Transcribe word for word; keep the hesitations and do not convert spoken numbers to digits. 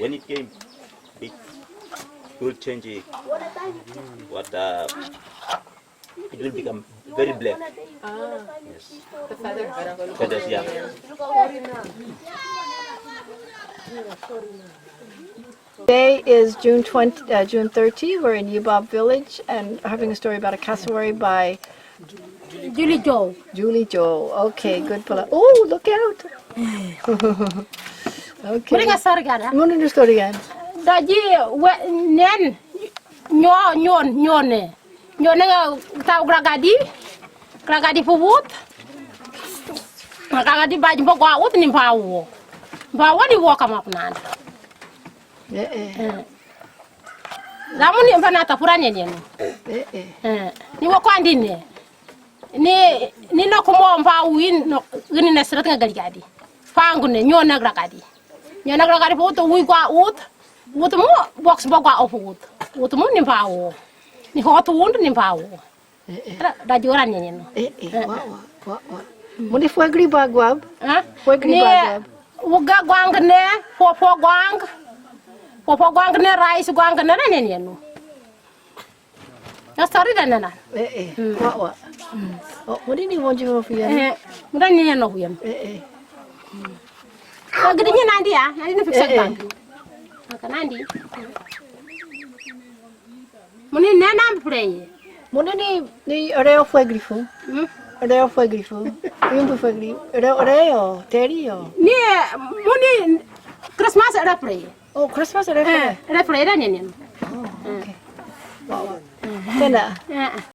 When it came, it will change it. What uh, it will become very black. Yes. Feathers, yeah. Today is June twenty, uh, June thirty. We're in Yibab village and having a story about a cassowary by Julie Joe. Julie Joe. Okay, good pull. Oh, look out. Okay. Kulinga sargana. Ngunu du story gan. Daji we nen nyo nyon nyone. Nyone nga tau gragadi. Gragadi fubut. Gragadi baj mbo gwa ut ni mbawo. Mbawo ni wo kama kunanda. Eh, eh, Lamu ni mfana tafura nyenye no. eh, eh. Eh, ni wo kwandi ne. Ni ni no kumo mbawo in no gini ne sirat nga gragadi. Fangu ne nyone gragadi. Nyone gragadi fubut wi gwa ut. Ut mu box bo gwa ofut. Ut mu ni mbawo. Ni hot wund ni mbawo. Daji ora nyenye no. Eh, eh, wa, wa, wa, wa. Muni fue gri bagwab. Ha? Fue gri Ni bagwab. Uga gwang ne, popo gwang. Popo gwang ne, rice gwang ne, ne ne no. Na story da nana. Eh, eh, wa, wa. Oh, muni ni wonji mo fiya. Eh, muda ni no huyam. Eh, eh. Ka gidi ni nandi ya, nandi no fix Eh, eh. Bank. Ka nandi. Muni ne nam play. Muni ni, ni oreo fue grifu. Hmm? Oreo fue grifu. Yumbu fue grifu. Oreo, oreo, terio. Ni muni Christmas era play. Oh, Christmas oreo Eh, fue. era play da nyenye no. Oh, okay. Wa, wa. Tena. Eh.